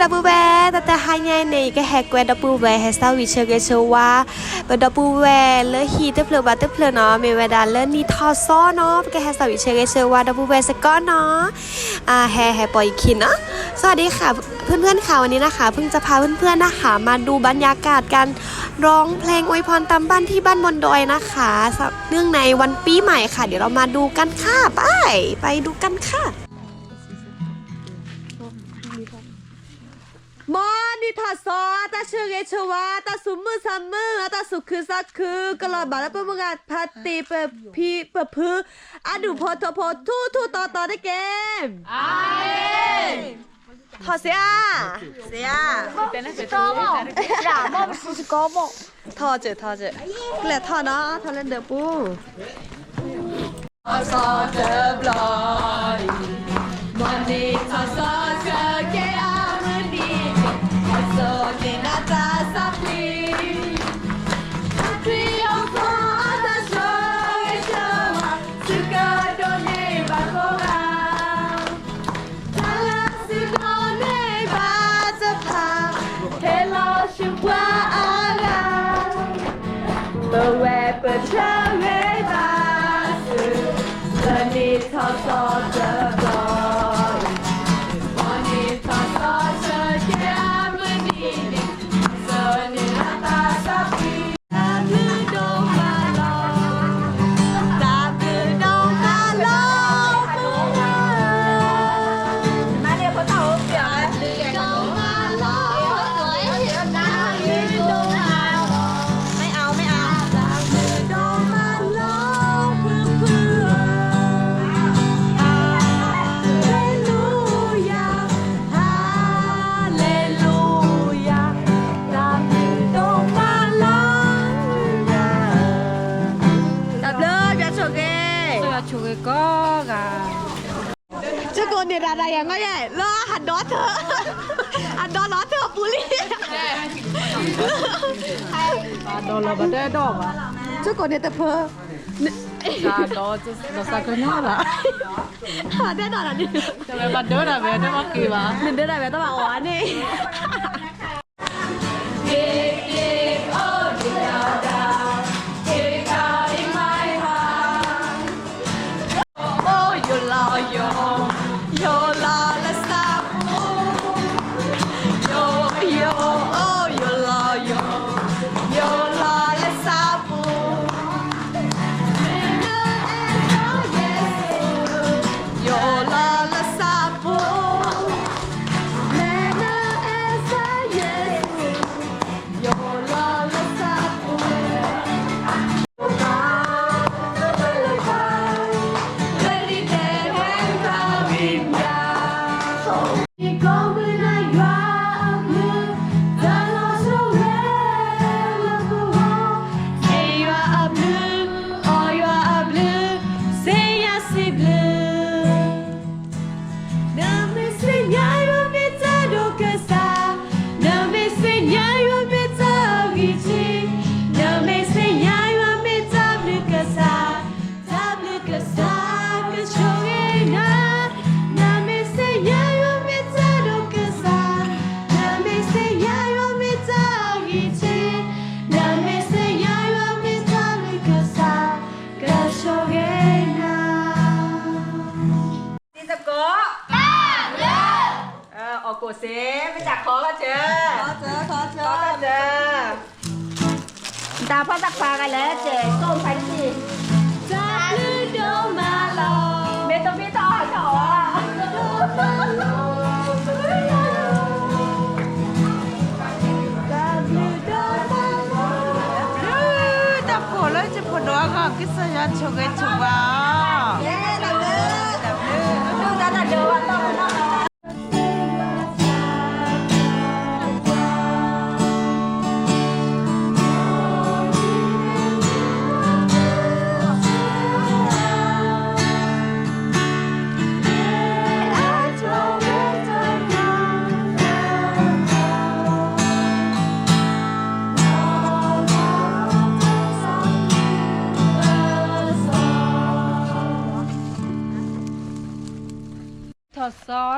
ဒီပုၢ်ဝဲၢ် တၢ်တဟါညါအံၤန့ၣ် ယကဟဲကွဲဒီပုၢ်ဝဲၢ် ဟဲစၢ်ဝံၤဆၢဂ့ၤဆၢဝါ ပဒီပုၢ်ဝဲၢ်လၢဟံၣ်တဖျၢၣ်ဘၣ်တဖျၢၣ်နီၤ, မ့ၢ်ဝဲဒၣ်လၢနံၣ်ထီၣ်စီနီၤ, ပကဟဲစၢ်ဝံၤဆၢဂ့ၤဆၢဝါဒီပုၢ်ဝဲၢ်စ့ၢ်ကီးနီၤ. อ่า แฮ แฮปออีกทีเนาะ สวัสดีค่ะเพื่อนๆค่ะ วันนี้นะคะ เพิ่งจะพาเพื่อนๆนะคะ มาดูบรรยากาศการร้องเพลงอวยพรตามบ้านที่บ้านบนดอยนะคะ เนื่องในวันปีใหม่ค่ะ เดี๋ยวเรามาดูกันค่ะ ไป ไปดูกันค่ะ မ်နံၣ်ထီၣ်စီ အတၢ်ဆၢဂ့ၤဆၢဝါ အတၢ်သူၣ်မုာ်သးမုာ် အတၢ်သူၣ်ခုသးခု ကလီၤဘၣ်လၢပမုၢ်ဂၤဖးတံၢ်ပဖံပဖု အဒူၣ်ဖိထီဖိထူထူတီတီတက့ၢ်. ထီၣ်စ့ဧါ, စ့ဧါ, ထီၣ်စ့ၢ်ထီၣ်စ့ၢ်, ကလဲၤထီၣ်နီၤ ထီၣ်လၢဒၢးပူၤ ထီၣ်စီတဘျီအံၤ, မ်နံၣ်ထီၣ်စီဆၢက့ၤအမုၢ်နံၤန့ၣ်, ခီစိန့ၢ်နတၢ်သးဖှံ, ခရံာ်အိၣ်ဖှိၣ်အတၢ်ဆိၣ်ဂ့ၤဆိၣ်ဝါ, သုကဒိးန့ၢ်ဘၣ်ကိးဂၤ တၢ်လၢသုဒိးန့ၢ်ဘၣ်တဖၣ်, ဟဲလီၤဆူပှၤအါဂၤ, ပဝဲပဆၢဂ့ၤဘၣ်သု, လၢနံၣ်ထီၣ်စီတဘျီအံၤ, မ်နံၣ်ထီၣ်စီဆၢက့ၤအမုၢ်နံၤန့ၣ်, ခီစိန့ၢ်နတၢ်သးဖှံ တၢ်ဘျုးဒိၣ်မးလီၤ, တၢ်ဘျုးဒိၣ်မးလီၤ, တၢ်ဘျုးဒိၣ်မးလီၤ, တၢ်ဘျုးဒိၣ်မးလီၤ, တၢ်ဘျုးဒိၣ်မးလီၤ, ဖုဖုဧၢ, ဟါလ့လူယၤ, ဟါလ့လူယၤ, တၢ်ဘျုးဒိၣ်မးလီၤ, တၢ်ဘျုး ယွၤဆိၣ်ဂ့ၤ, ယွၤဆိၣ်ဂ့ၤကိးဂၤ, ဆိကိးန့ၢ်တၢ်ဒၣ်ယဲၢ်ငီၢ်ယဲၢ် လၢဟးဒီထၢ, ဟးဒီလီၤထၢအပူၤလံ, ဟးဒီလီၤဘၣ်တအဲၣ်ဒိးဘၣ်, ဆိကိးန့ၢ်တဖၢ, ဒီးစးကညီလီၤ, ဟးတအဲၣ်ဒိးလီၤန့ၣ်, တဝဲဘၣ်ဒၢတၢ်ဝဲတဘၣ်က့ၤဘၣ်, နဒၢတၢ်ဝဲတဘၣ်အီၣ်ဧါန့ၣ် အိၣ်ယိာ်လီၤယိာ်, ယိာ်လီၤလၢသးပူၤ, ယိာ်ယိာ်, အိၣ်ယိာ်လီၤယိာ်, ယိာ်လီၤလၢသးပူၤ, မ့ၢ်နအဲၣ်ဒိးယ့ၣ်ၡူး, ယိာ်လီၤလၢသးပူၤ, မ့ၢ်နအဲၣ်ဒိးယ့ၣ်ၡူး, ယိာ်လီၤလၢသးပူၤ နမ့ၢ်သ့ၣ်ညါယွၤမ့ၢ်တၢ်ဒိၣ်ကစၢ်, နမ့ၢ်သ့ၣ်ညါယွၤမ့ၢ်တၢ်ဂံၢ်ဆူၣ်, နမ့ၢ်သ့ၣ်ညါယွၤမ့ၢ်တၢ်ဘျုးကစၢ်, တၢ်ဘျုးကစၢ်ကဆိၣ်ဂ့ၤနၤ, နမ့ၢ်သ့ၣ်ညါယွၤမ့ၢ်တၢ်ဒိၣ်ကစၢ်, နမ့ၢ်သ့ၣ်ညါယွၤမ့ၢ်တၢ်ဂံၢ်ဆူၣ်, နမ့ၢ်သ့ၣ်ညါယွၤမ့ၢ်တၢ်ဘျုးကစၢ်, ကဆိၣ်ဂ့ၤနၤ ဒ်သကိး, အီၣ်ကိၣ်စ့, မ့ၢ်တၢ်ခီလီၤစၢၤ, ခီစၢၤ, တၢ်ဖီတၢ်ခွါဂၤလဲၣ်စ့ၢ်, ကိၣ်ဖးကံၣ်, တၢ်ဘျုးဒိၣ်မးလီၤ, မ့ၢ်တမ့ၢ်တၢ်အီၣ်တၢ်အီၣ်ဧါ, တၢ်ဘျုးဒိၣ်မးလီၤ, တၢ်ဖိလၢယဖိဒိၣ်အဂီၢ် ကစၢ်ယွၤဆိၣ်ဂ့ၤဆိၣ်ဝါအီၤ, တၢ်ဘျုး, တၢ်ဘျုး, တၢ်ဘျုး, တၢ်ဘျုး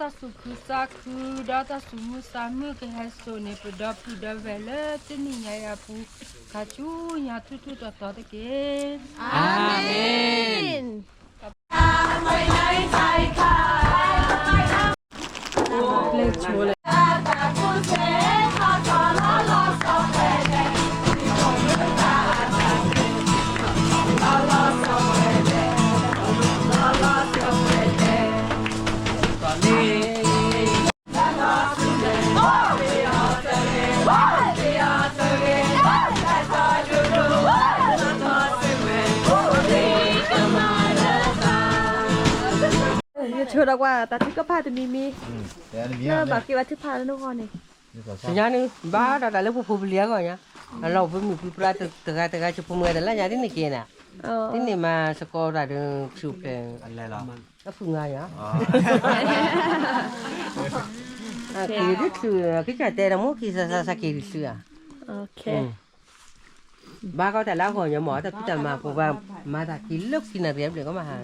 တၢ်သူၣ်ခုသးခု ဒီးတၢ်သူၣ်မုာ်သးမုာ်ကဟဲစိာ်န့ၢ် ပဒီပုၢ်ဒီဝဲၢ်လၢတနံၤညါအံၤအပူၤ ခါဆူညါထူထူတီတီတက့ၢ်. အၤမ့ၣ်. ယဆိၣ်ဒီးကွၢ် တၢ်ထုကဖၣ်တမံၤမံၤ, လၢဘၣ်က့ၤဘၣ်ထုကဖၣ်လၢနဂီၢ်န့ၣ်, သ့ၣ်ညါန့ၣ် ဘၣ်ဒီးတၢ်လၢပဖိပလံၤအဂီၢ်ညါ, အလီၢ်ပမုၣ်ပပြါတဂၤတဂၤ ဆိပမုၢ်တလၢညါဒ်န့ၣ်က့ၤနၤ, ဒ်န့ၣ်မၤသကိးတၢ်ဒီး ဖျူးဖျဲး အဖုၣ်ငါယၤ, က့ၤဒုးချုး ကစၢ်တဲဒီးမိၢ်က့ၤစါစါစါက့ၤဒုးချုးဧါ, ဘၣ်ကီးတၢ်လၢအဂီၢ်ညါမ့ၢ် တၢ်ဖံးတၢ်မၤပူၤဘၣ်, မၤတၢ်က့ၤလၢခံနၣ်ရံၣ်အဘျဲၣ်ကီးမးဟါ,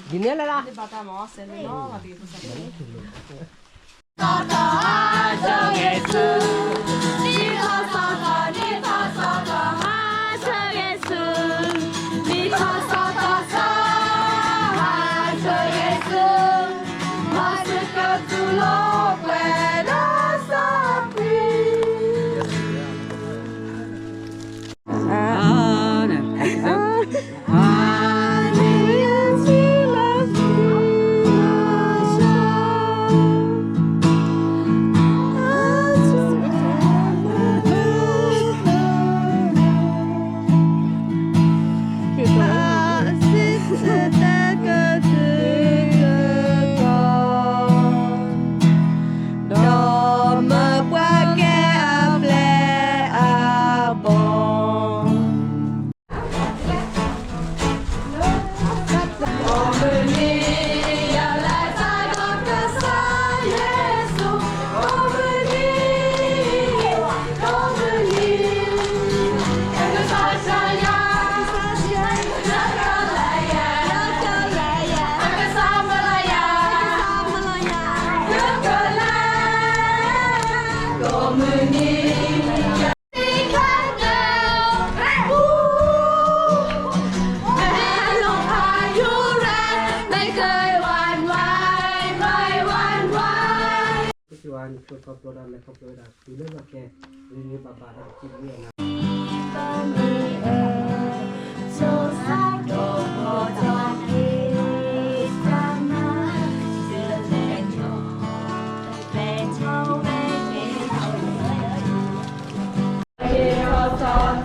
ဒ်န့ၣ်လၢလၢ ဒီးမၢပှၤကဲအပျဲၢ်အဘီၣ်. M့ၢ်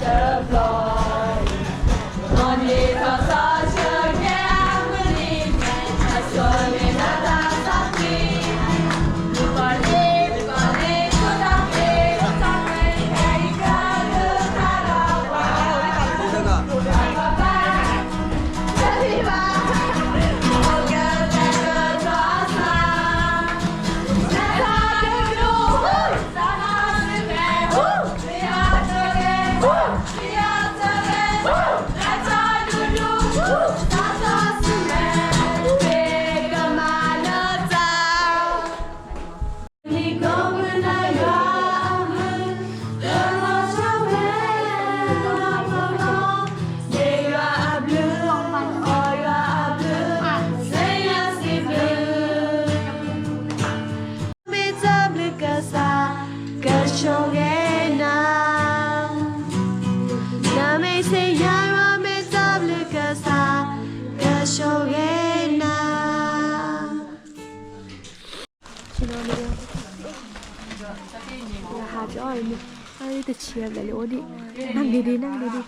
တၢ်ဘျုးကစၢ် ကဆိၣ်ဂ့ၤနၤ, နမ့ၢ်စံးယၤ မ့ၢ်တၢ်ဘျုးကစၢ် ကဆိၣ်ဂ့ၤနၤ. တဆံးဘျဲၣ်လၢအိၣ်ဒံး, နၢ်ဂ့ၤဒံး နၢ်ဂ့ၤဒံး.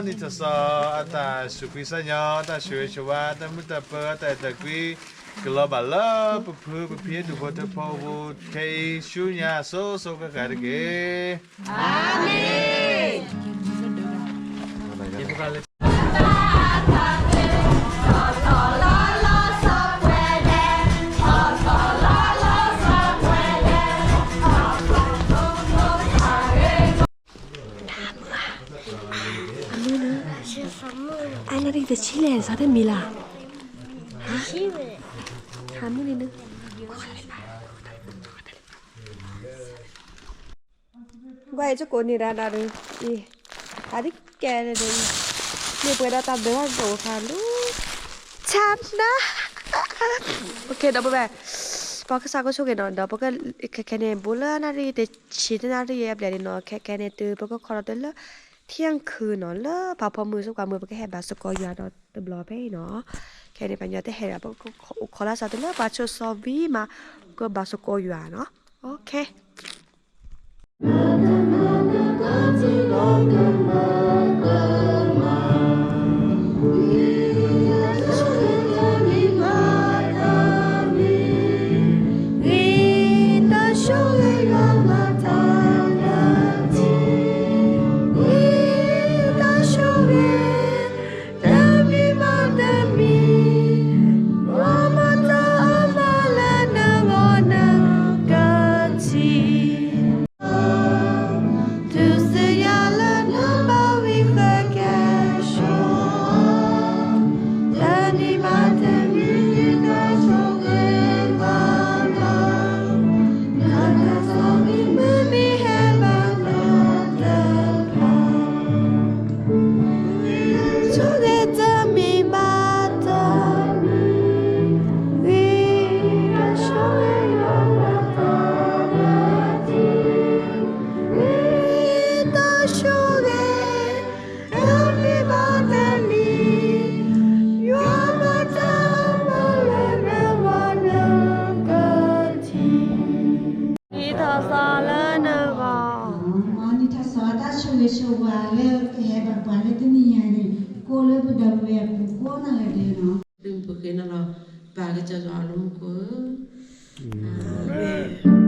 ထီၣ်စီၤအတၢ်စူၢ်ကွံာ်စၢ်ညီ တၢ်ဆိၣ်ဂ့ၤဆိၣ်ဝါ တၢ်မုာ်တၢ်ပၢၤ တၢ်အဲၣ်တၢ်ကွံ ကလီၤဘၣ်လၢပဖုပဖံဒူၣ်ဖိထၢဖိအပူၤ ခဲအံၤဆူညါအစိၤစိၤဃၣ်ဃၣ်တက့ၢ်. အၤမ့ၣ်. အမုၢ်နၤ, အနၣ်ရံၣ်တဆံလဲၣ် စီၤတမံၤလၢ်, ဟါ, ဟါမုၢ်န့ၣ်နၤ, ကွၢ်အံၤ ကကိးန့ၢ်ဒၣ်နၤဒီး, အံၤ, အါဒ်ကဲန့ၣ်ဒီး, မ့ၢ်ပှဲၤဒီးတၢ်ဘျၢထီၣ်ဒိၣ်ခါလီၤ, ဆါနၤ, ဒီပုၢ်ဝဲၢ်, ပကစၢ်ကဆိၣ်ဂ့ၤနီၤ ဒီးပက, ခဲခဲန့ၣ် ဘူးလၢနၣ်ရံၣ်တဆံတနၣ်ရံၣ်အဘျဲၣ်န့ၣ်နီၤ ခဲခဲန့ၣ်တုၤပကခီဒီးတၢ်လၢ ထံၣ်ခုနီၤ လၢပှၤဖီမုၢ်စ့ၢ်ကီးမုၢ် ပကဟဲဘၣ်စ့ၢ်ကီးယွၤဒီးတဘျီဖဲအံၤနီၤ, ခဲန့ၣ် ပှၤညီတဟဲဒၣ် ပခိးလၢစးတလၢပှၤဆိးစီၤဝံၤမး ပကဘၣ်စ့ၢ်ကီးယွၤနီၤ, အိၣ်ခ့. နံၣ်ထီၣ်စီၤလၢနဂီၢ်, မ်နံၣ်ထီၣ်စီၤအတၢ်ဆိၣ်ဂ့ၤဆိၣ်ဝါလၢကဟဲဘၣ်ပှၤလၢတနံၤညါန့ၣ် ကိးလၢပဒီပုၢ်ဝဲၢ်အပူၤကိးနီၢ်ဂၤဒဲးနီၤ, သုပဃ့နၤလီၤ ပၢ်ကစၢ်ယွၤအလၤမူခိၣ်ဧၢ, အၤမ့ၣ်.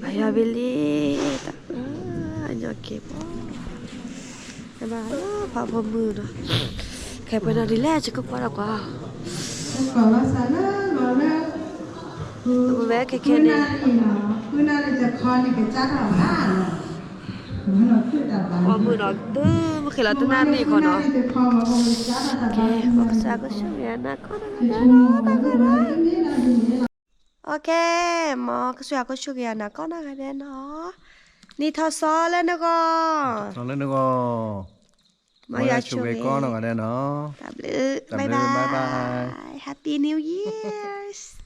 အယီၤဘ့လံ, အညီက့ၤဘီ, ဘၣ်လၢဖးဖိမုၢ်နီၤ, ခဲပှဲၤနီၤဒ်လဲၣ် ယကကွၢ်ဒီးကွၢ်, ဝဲခဲခဲန့ၣ်, ပှၤမုၢ်နီၤ တုၤမ့ၢ်ဃ့လီၤတနၣ်ရံၣ်ဃီနီၤ, ကဲ ပကစၢ်ကဆိၣ်ဂ့ၤအနၤကိးနီၢ်ဂၤဒဲးနီၤ, ကဲ, မ်ကစၢ်ယွၤကဆိၣ်ဂ့ၤအနၤကိးနီၢ်ဂၤဒဲးနီၤ, နံၣ်ထီၣ်စီၤလၢနဂီၢ်, နံၣ်ထီၣ်စီၤလၢနဂီၢ်, မ်ယွၤဆိၣ်ဂ့ၤကိးနီၢ်ဂၤဒဲးနီၤ, တၢ်ဘျုး, bye bye, bye bye, Happy New Year.